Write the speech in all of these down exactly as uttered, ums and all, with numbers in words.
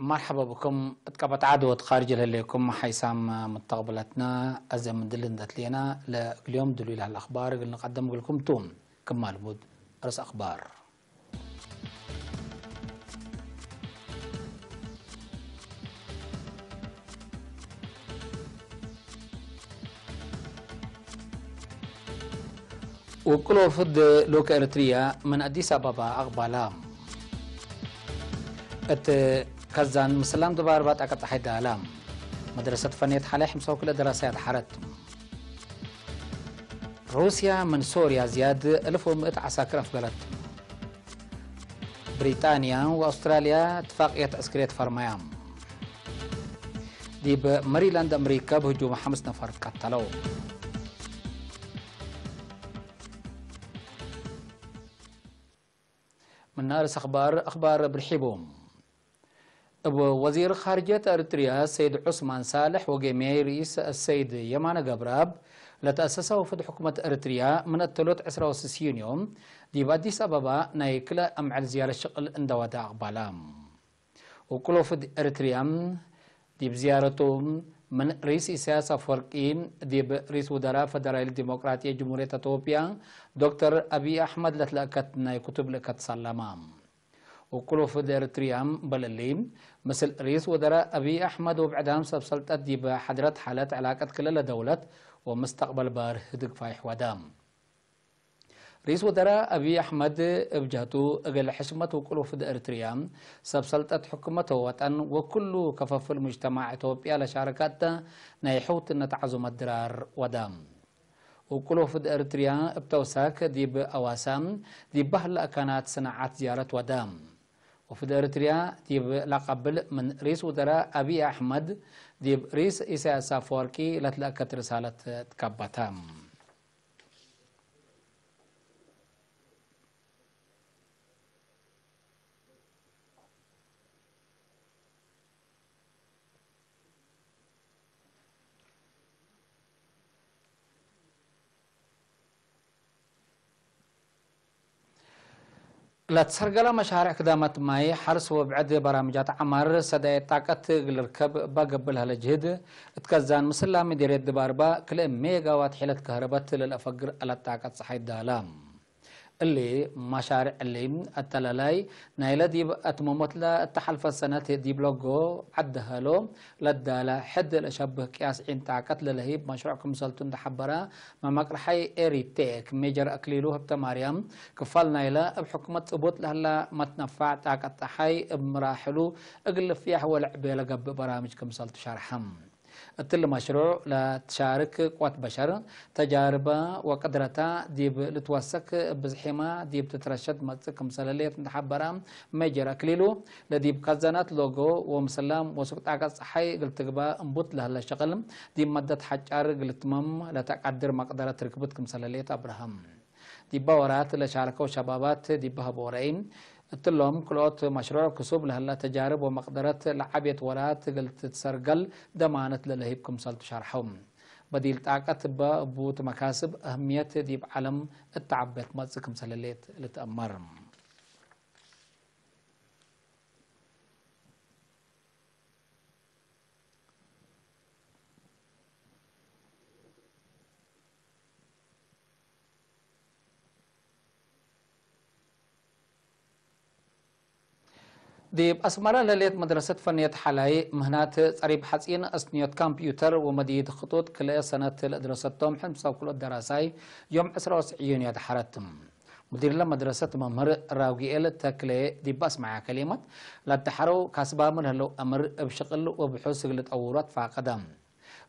መርሐበ ብኩም እት ቀበት ዐድ ወእት ካርጅ ለህሌኩም ሓይሳም ሙተቅብለትነ። አዜ ምን ድል እንዴ ትሌና ለእግል ዮም ድሉይ ለህለ አክባር እግል ንቀድም እግልኩም ቱ። ክማ ልሙድ ርስ አክባር። ውቅል ወፍድ ልኡክ ኤረትርያ ምን አዲስ አበባ አቅባላ። እት ከዛን ምስላም ድባርባ ጣቀት ጸሓይ ዳላ። መድረሰት ፈንየት ሐላይ ሕምሳው ክልኤ ደራሳያት ሐረት። ሩስያ ምን ሶርያ ዝያድ እልፍ ወምእት ዐሳክር አፍገረት። ብሪጣንያ ወአውስትራልያ እትፋቅየት ዕስክርየት ፈርመያ። ዲብ መሪላንድ አምሪከ ብህጁም ሐምስ ነፈር ቀተለው። ምን አርስ አክባር፣ አክባር ብርሒቡ። እብ ወዚር ኻርጅየት ኤረትርያ ሰይድ ዑስማን ሳልሕ ወጌምያይ ርኢስ ሰይድ የማነ ገብረአብ ለተአሰሰ ወፍድ ሕኩመት ኤረትርያ ምን እተሎት ዕስራ ወስስ ዩንዮ ዲብ አዲስ አበባ ናይ ክልኤ አምዕል ዝያረት ሽቅል እንዴ ወደ አቅባላ። ውቅል ወፍድ ኤረትርያ ዲብ ዝያረቱ ምን ርኢስ ኢሳያስ አፍወርቂ ዲብ ርኢስ ውደራእ ፈደራሊት ዲሞቅራጥየት ጅምሁርየት አቶብያ ዶክተር አብይ አሕመድ ለትለአከት ናይ ክቱብ ልእከት ሰለመ። ውቅል ወፍድ ኤረትርያ እምበል እሊ፣ ምስል ርኢስ ውደራእ አብይ አሕመድ ወብዕዳም ሰብ ሰልጠት ዲብ ሐድረት ሐለት ዕላቀት ክልኤ ደውለት ወምስተቅበል ባርህ ህድግ ፋይሕ ወደ። ርኢስ ውደራእ አብይ አሕመድ እብ ጀህቱ፣ እግል ሕሽመት ውቅል ወፍድ ኤረትርያ፣ ሰብ ሰልጠት ሕኩመት ወወጠን ወክሉ ከፈፍል ሙጅተማዕ ኢትዮጵያ ለሻረካተ ናይ ሕውትነት ዐዙመት ድራር ወደ። ውቅል ወፍድ ኤረትርያ እብ ተውሳክ ዲብ አዋሳ ዲብ በህለ አካናት ሰናዓት ዝያረት ወደ። ወፍድ ኤረትርያ ዲብ ለቀብል ምን ርኢስ ውደራእ አብይ አሕመድ ዲብ ርኢስ ኢሳያስ አፈወርቂ ለትለአከት ርሳለት ትከበተ። ለትሰርገለ መሻርዕ ክዳመት ማይ፣ ሐርስ ወብዕድ በራምጃት ዐማር ሰዳየት ጣቀት እግል ልርከብ እበ ገብእ ለህለ ጅህድ እት ከዛን ምስላ ምዴርየት ድባርባ ክልኤ ሜጋዋት ሒለት ከህረበት ለልአፈግር አለት ጣቀት ጸሓይ ዳላ። እሊ መሻርዕ እሊ አተላላይ ናይለ ዲብ አትመሞትለ እተ ሐልፈት ሰነት ዲብ ሎጎ ዐድ ደሀሎ ለዳለ ሕድ ለሸብህ ቅያስ ዒን ጣቀት ለለህይብ መሽሩዕ ክምሰልቱ እንዴ ሐበረ መመቅርሓይ ኤሪቴክ ሜጀር አክሊሉ ሀብተማርያም፣ ክፋል ናይለ እብ ሕኩመት ጽቡጥ ለህለ መትነፋዕ ጣቀት ጸሓይ እብ መራሕሉ እግል ልፍያሕ ወለዕቤ ለገብእ በራምጅ ክምሰልቱ ሸርሐ። እትሊ መሽሩዕ ለትሻርክ ቅወት በሸር፣ ተጃርበ ወቅድረታ ዲብ ልትወሰክ፣ እብ ብዝሒመ ዲብ ትትረሸድ መጽእ ክምሰለ ሌት እንዴ ሐበረ ሜጀር አክሊሉ፣ ለዲብ ካዛናት ሎጎ ወምስላም ወሱቅ ጣቀት ጸሓይ እግል ትግበእ እምቡት ለህለ ሸቅል፣ ዲብ መደት ሐጫር እግል ልትመም ለተቀድር መቅደረት ርክብት ክምሰለ ሌት አብርሀም። ዲበ ወራት ለሻርከው ሸባባት ዲበ ሀበው ረአይ፣ እትሎም ክልኦት መሽሩዕ ክሱብ ለህለ ተጃርብ ወመቅደረት ለዐቤት ወራት እግል ትትሰርገል ደማነት ለለህይብ ክምሰልቱ ሸርሐው። በዲል ጣቀት እበ እቡ እት መካስብ አህምየት ዲብ ዐለም እት ዐቤት መጽእ ክምሰለ ሌት ልትአመር። ዲብ አስመረ ለህሌት መድረሰት ፈንየት ሐላይ ምህናት ጸሪብ ሐጺን፣ አስንዮት ካምፕዩተር ወመድይት ክጡጥ ክልኤ ሰነት ለአድረሰቶም ሕምሳው ክልኦት ደራሳይ ዮም ዕስራ ወትስዕ ዩንዮ ደሐረት። ሙዲርለ መድረሰት መምህር ራጉኤል ተክሌ ዲብ አስመዐ ከሊመት፣ ለአደሐረው ካስባሙ ለህለው አምር እብ ሽቅል ወብሑስ እግል ልጠውሩ አትፋቀደ።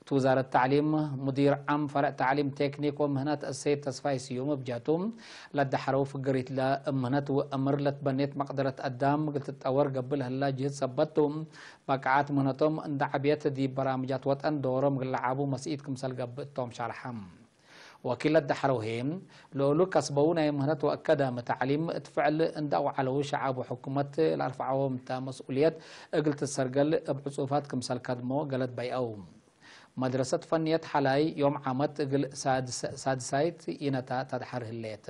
እት ውዛረት ተዕሊም ሙዲር ዓም ፈርዕ ተዕሊም ቴክኒክ ወምህነት አሰይድ ተስፋይ ስዩም እብ ጀህቱ፣ ለአደሐረው ፍግሪትለ እብ ምህነት ወአምር ለትበኔት መቅደረት አዳም እግል ትጠወር ገብእ ለህላ ጅህድ ሰበት ቱ፣ በቃዓት ምህነቶም እንደ ዐብየት ዲብ በራምጃት ወጠን ዶሮም እግል ለዓቡ መስኢት ክምሰል ገብእ እቶም ሸርሐ። ወኪል ለአደሐረው ህዬ፣ ለእሉ ከስበው ናይ ምህነት ወአካዳሚ ተዕሊም እት ፍዕል እንደ አውዐለው ሸዐብ ወሕኩመት ለአርፈዐዎም እተ መስኡልየት እግል ትሰርገል እብ ዕጹፋት ክምሰል ከድሞ ገለት በይአው። መድረሰት ፈንየት ሐላይ ዮም ዓመት እግል ሳድስ-፣ ሳድሳይት ኢነታ ተድሐር ህሌት።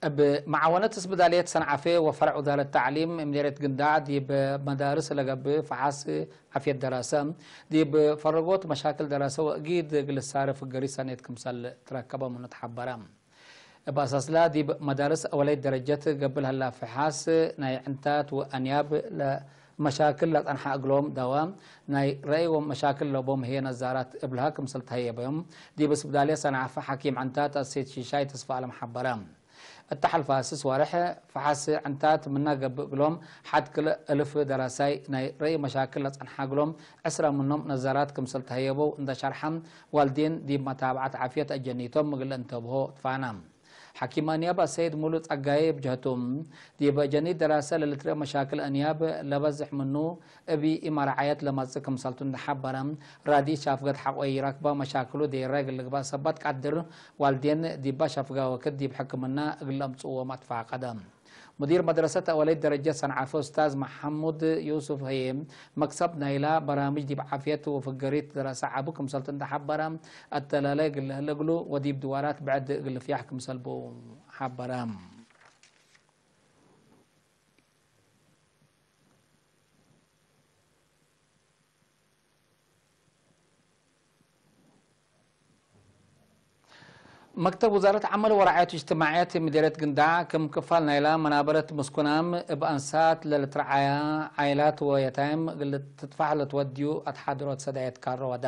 እብ መዓወነት እስብዳልየት ሰንዓፈ ወፈርዕ ውዛረት ተዕሊም ምዴርየት ግንዳዕ፣ ዲብ መዳርስ ለገብእ ፈሓስ ዓፍየት ደራሰ፣ ዲብ ፈረጎት መሻክል ደራሰ ወእጊድ እግል ሳርፍ ገሪስ ሰኔት ክምሰል ትረከበ ምኑ ተሐበረ። እብ አሳስላ፣ ዲብ መዳርስ አወለይት ደረጀት ገብእ ለሀላ ፈሓስ ናይ ዕንታት ወአንያብ ለመሻክል ለጸንሐ እግሎም ዳዋ፣ ናይ ረአይ ወመሻክል ለቦም ህዬ ነዛራት እብልሃ ክምሰል ተሀየበዮም፣ ዲብ እስብዳልየት ሰንዓፈ ሐኪም ዕንታት አሰይድ ሺሻይ ተስፋአለም ሐበረ። እተ ሐልፈ ስስ ወርሕ፣ ፈሓስ ዕንታት ምና ገብእ እግሎም ሐድ ክልእ እልፍ ደራሳይ ናይ ረአይ መሻክል ለጸንሐ እግሎም ዕስረ ምኖም ነዛራት ክምሰል ተሀየበው እንደ ሸርሐ፣ ዋልዴን ዲብ መታብዐት ዓፍየት አጀኒቶም እግል እንተብሆ ትፋና። ሐኪም አንያብ አሰይድ ሙሉ ጸጋዬ እብ ጀህቱ፣ ዲብ ጀኒት ደራሰ ለልትረአ መሻክል አንያብ ለበዝሕ ምኑ እብ ኢመራዓየት ለመጽእ ክምሰልቱ እንደ ሐበረ፣ ራዲ ሻፍገት ሐቆ ኢረክበ መሻክሉ ዴረ እግል ልግበእ ሰበት ቀድር፣ ዋልዴን ዲባ ሸፍጋ ወክድ ዲብ ሕክምና እግል ለአምጽእዎም አትፋቀደ። ሙዲር መድረሰት አወለይት ደረጀት ሰንዓፈ ኡስታዝ መሐሙድ ዩሱፍ ህዬ፣ መክሰብ ናይላ በራምጅ ዲብ ዓፍየት ወፍገሪት ደረሰ ዐቡ ክምሰልቱ እንደ ሐበረ፣ አተላላይ እግል ለህለ እግሉ ወዲብ ድዋራት ብዕድ እግል ልፍያሕ ክምሰል ቡ ሐበረ። መክተብ ውዛረት ዐመል ወረዓየት እጅትማዕየት ምዴርየት ግንዳዕ፣ ክም ክፋል ናይላ መናበረት ምስኩናም፣ እብ አንሳት ለልትረዓያ ዓይላት ወየታይም እግል ትትፋሕ ለትወድዩ አትሓድሮት ሰዳየት ካሮ ወደ።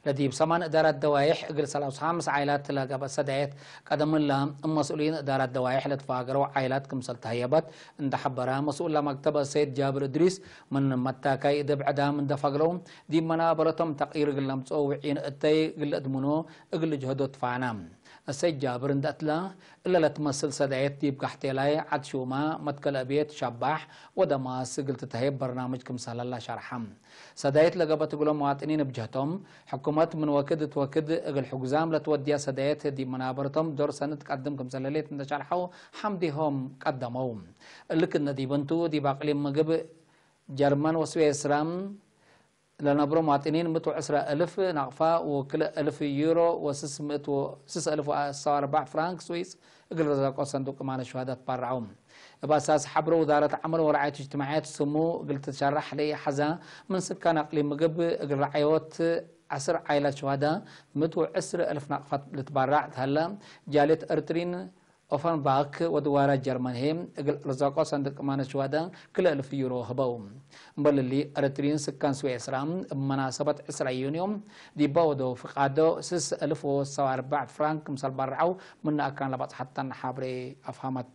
ለዲብ ሰማን እዳራት ደዋይሕ እግል ሰላሳ ወሐምስ ዓይላት ለገብአ ሰዳየት፣ ቀደምላ እብ መስኡሊን እዳራት ደዋይሕ ለትፋገረው ዓይላት ክምሰል ተሀየበት እንደ ሐበረ፣ መስኡል ለመክተብ አሰይድ ጃብር እድሪስ፣ ምን መታካይ እደ ብዕዳም እንደ ፈግረው፣ ዲብ መናበረቶም ተቅይር እግል ለምጽኦ ውዒን እተይ እግል ለእድምኖ እግል ልጅሀዶ ትፋና። አሰይድ ጃብር እንደ እትለ፣ እለ ለትመስል ሰዳየት ዲብ ጋሕቴላይ፣ ዐድ ሹማ፣ መትከል አብየት፣ ሸባሕ ወደማስ እግል ትተህየብ በርናምጅ ክምሰል ሀላ ሸርሐ። ሰዳይት ለገብአት እግሎም መዋጥኒን እብ ጀህቶም፣ ሕኩመት ምን ወክድ እት ወክድ እግል ሕጉዛም ለትወድያ ሰዳይት ዲብ መናበርቶም ዶር ሰኒ ትቀድም ክምሰል ህሌት እንደ ሸርሐው ሐምዴሆም ቀደመው። እሊ ክእነ ዲብ እንቱ፣ ዲብ አቅሊም ምግብ ጀርመን ወስዌስራ ለነብሮ መዋጥኒን ምእት ወዕስረ እልፍ ናቅፋ ወክልኤ እልፍ ዩሮ ወስስ ምእት ወስስ እልፍ ወሰው አርበዕ ፍራንክ ስዊስ እግል ርዘቆ ሰንዱቅ እማነ ሸሃዳት ባርዐው። እብ አሳስ ሐብሮ ውዛረት ዐመል ወረዓየት እጅትማዕየት ስሙ እግል ትሸራሕ ለኢሐዛ፣ ምን ስካን አቅሊም ምግብ እግል ረዓዮት ዐስር ዓይላት ሸሃዳ ምእት ወዕስር እልፍ ናቅፋት ልትባራዕ ተሀለ። ጃልየት እርትሪን ኦፈንባክ ወድዋራት ጀርመን ህዬ እግል ርዘቆ ሰንዱቅ እማነ ሸሃዳ ክልኤ እልፍ ዩሮ ህበው። እምበል እሊ፣ እርትሪን ስካን ስዌስራ እብ መናሰበት ዕስራ ዩንዮ ዲባ ወደው ፍቃዶ ስስ እልፍ ወሰው አርበዕ ፍራንክ ክምሰል ባርዐው ምነ አካን ለበጽሐተን ሐብሬ አፍሀመት።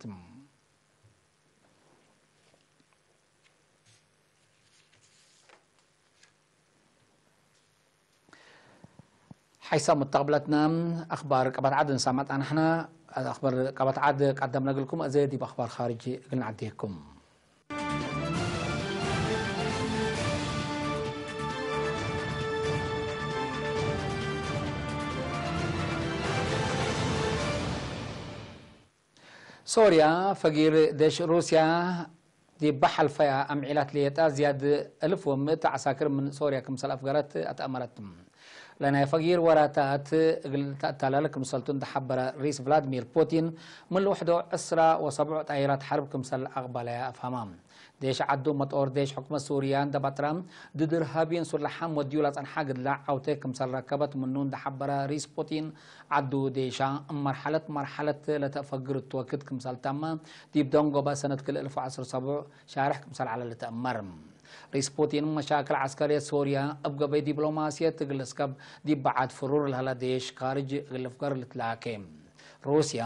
ሐይሰ ሙተቅብለትነ አክባር ቀበት ዐድ እንሰመጥ አነሕነ። አክባር ቀበት ዐድ ቀደምነ እግልኩም፣ አዜ ዲብ አክባር ካርጅ እግል ነዐዴኩም። ሶርያ፣ ፈጊር ዴሽ ሩስያ ዲብ ሐልፈያ አምዒላት ሌጠ ዝያድ እልፍ ወምእት ዐሳክር ምን ሶርያ ክምሰል አፍገረት አትአመረት። ለናይ ፈጊር ወራታት እግል ተአታላለ ክምሰልቱ እንደ ሐበረ ሪስ ቭላድሚር ፑቲን፣ ምን ልውሕዶ ዕስራ ወሰብዑ ጣይራት ሐርብ ክምሰል አቅበለያ አፍሀማ። ዴሽ ዐዱ መጦር ዴሽ ሕኩመት ሱርያ እንደ በጥረ፣ ድድ እርሃቢን ሱላሓም ወድዩ ለጸንሐ ግድለ ዐውቴ ክምሰል ረከበት ምኑ እንደ ሐበረ ሪስ ፑቲን፣ ዐዱ ዴሻ እብ መርሐለት መርሐለት ለተአፈግር እት ወክድ ክምሰል ተመ፣ ዲብ ደንጎበ ሰነት ክልኤ እልፍ ወዐስር ሰቡዕ ሻርሕ ክምሰል ዐለ ልትአመር። ሪስ ፑቲን፣ መሻክል ዐስከርየት ሶርያ እብ ገበይ ዲፕሎማስየት እግል ልስከብ ዲብ በዓድ ፍሩር ለሀለ ዴሽ ካርጅ እግል ልፍገር ልትላኬ። ሩስያ፣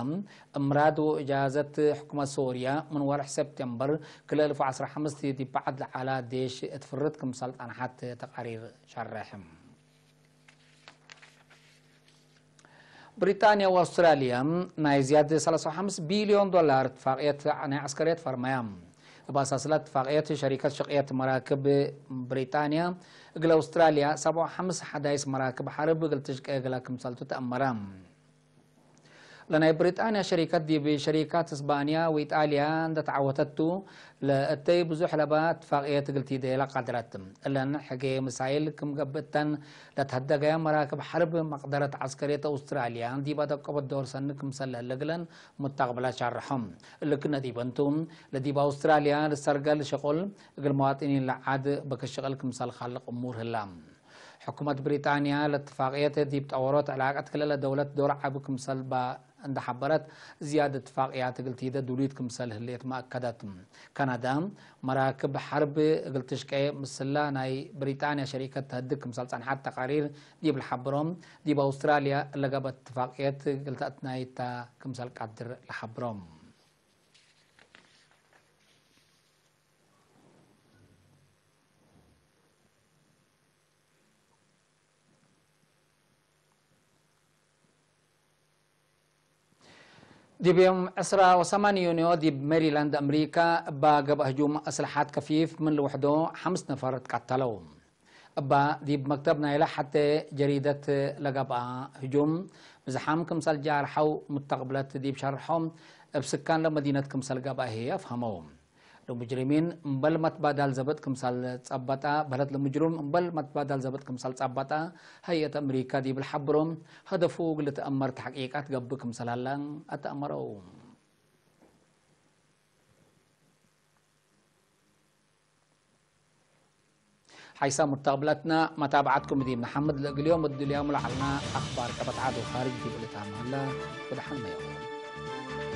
እምራድ ወእጃዘት ሕኩመት ሶርያ ምን ወርሕ ሰፕቴምበር ክልኤ እልፍ ወዐስራ ሐምስ ዲብ በዓድ ለዐላ ዴሽ እት ፍርት ክምሰል ጸንሐት ተቃሪር ሸርሕ። ብሪጣንያ ወአውስትራልያ ናይ ዝያድ ሰላሳ ወሐምስ ቢልዮን ዶላር እትፋቅየት ናይ ዐስከርየት ፈርመያ። እብ አሳስላ እትፋቅየት፣ ሸሪከት ሽቅየት መራክብ ብሪጣንያ እግል አውስትራልያ ሰብዓ ወሐምስ ሐዳይስ መራክብ ሐርብ እግል ትሽቄ እግላ ክምሰልቱ ተአመረ። ለናይ ብሪጣንያ ሸሪከት ዲብ ሸሪካት እስባንያ ወኢጣልያ እንደ ተዓወተቱ፣ ለእተይ ብዙሕ ለባ እትፋቅየት እግል ቲዴ ለቃድረት። እለን ሕጌ ምሳይል ክም ገብእተን ለተሀደገያ መራክብ ሐርብ መቅደረት ዐስከርየት አውስትራልያ ዲብ አደቀበት ዶር ሰኒ ክምሰል ለህለ እግለን ሙተቅብላት ሻርሖም። እሊ ክነ ዲብ እንቱ፣ ለዲብ አውስትራልያ ልሰርገል ሸቁል እግል መዋጥኒን ለዓድ በክሽቅል ክምሰል ካልቅ እሙር ህላ። ሕኩመት ብሪጣንያ ለእትፋቅየት ዲብ ጠወሮት ዕላቀት ክልኤ ደውለት ዶር ዐቢ ክምሰል በ እንደ ሐበረት፣ ዝያድ እትፋቅያት እግል ቲደ ዱሉይት ክምሰል ህሌት መአከደት። ካናዳ፣ መራክብ ሐርብ እግል ትሽቄ ምስላ ናይ ብሪጣንያ ሸሪከት ተህድግ ክምሰል ጸንሐት ተቃሪር ዲብ ለሐብሮም፣ ዲብ አውስትራልያ ለገብአት እትፋቅየት እግል ተአትናይታ ክምሰል ቀድር ለሐብሮም። ዲብ ዮም ዕስራ ወሰማን ዩንዮ ዲብ ሜሪላንድ አምሪካ እባ ገብአ ህጁም አስልሓት ከፊፍ ምን ልውሕዶ ሐምስ ነፈር ትቀተለው። እባ ዲብ መክተብ ናይለ ሐቴ ጀሪደት ለገብአ ህጁም ብዝሓም ክምሰል ጃርሐው ሙተቅብለት ዲብ ሸርሖም እብ ስካን ለመዲነት ክምሰል ገብአ ህዬ አፍሀመው። ለሙጅሪሚን እምበል መትባዳል ዘብጥ ክምሰል ጸበጠ በህለት ለሙጅሩም እምበል መትባዳል ዘብጥ ክምሰል ጸበጠ ሀይአት አምሪካ ዲብ ለሐብሮ፣ ሀደፉ እግል ልትአመር ተሕቂቃት ገብእ ክምሰል ሀለ አተአመረው። ሐይሰ ሙተቅብለትነ መታብዐትኩም ዲብ ነሐምድ። ለእግል ዮም እድልያሙ ለዐልነ አክባር ቀበት ዐድ ወካርጅ ዲብ ልታመ ሀለ። ወደሐን መ ዮም።